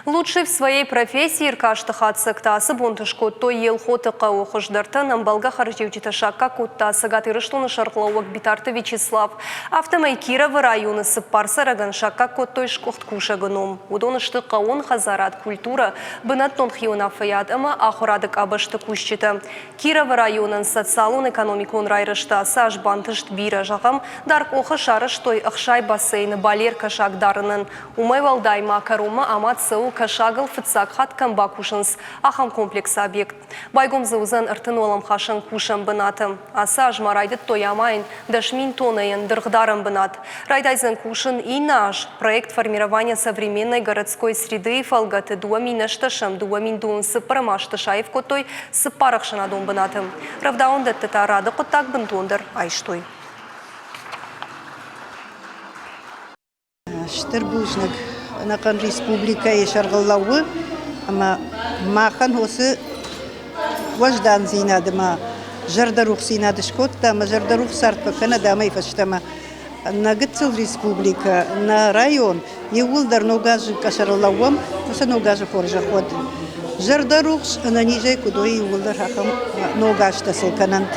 Лучший в своей профессии ӕркасты хатдзӕгтӕ ацы бонты скодтой Елхоты хъӕуы хуыздӕртӕн ӕмбӕлгӕ хӕрзиуджытӕ саккаг кодта Цӕгат Ирыстоны сӕргълӕууӕг Битарты Вячеслав. Афтӕмӕй Кировы районы цыппар цӕрӕгӕн саккаг кодтой сгуыхт кусӕгы ном. Уыдон сты хъӕууон хӕдзарад, культурӕ, бынӕттон хиуынаффӕйад ӕмӕ ахуырады къабӕзты кусджытӕ. Кировы районӕн социалон-экономикон райрӕзты ацы аз бантыст бирӕ. Зӕгъӕм, Даркъохы сарӕзтой 60 бассейны балер кӕсаг дарынӕн. Уымӕй уӕлдай ма кӕронмӕ амад цӕуы кӕсагыл фыццаг хатт кӕм бакусынц, ахӕм комплексы объект. Байгом дзы уыдзӕн 30 уӕлӕмхасӕн кусӕн бынаты. Ацы аз ма райдыдтой амайын 10 000 тоннӕйӕн дыргъдарӕн бынат. Райдайдзӕн кусын иннӕ аз. Проект формирования современной городской среды-йы фӕлгӕты 2008 2024 азты саив кодтой цыппар ӕхсӕнадон бынаты. Рӕвдауӕндӕтты та рады хъуыддаг бынтондӕр айстой. Стыр бузныг ӕнӕхъӕн республикӕйы сӕргълӕууы ӕмӕ махӕн уыцы уӕздандзинад ӕмӕ зӕрдӕрухсдзинад скодта ӕмӕ зӕрдӕрухс цард фӕкӕнӕд амӕй фӕстӕмӕ. Нӕ гыццыл республикӕ, нӕ район иууылдӕр ног азы къӕсӕрыл лӕууӕм, уыцы ног азы хорзӕх уӕд. Зӕрдӕрухс, ӕнӕнизӕй куыд уой, иууылдӕр ахӕм ног азтӕ сыл кӕнӕнт.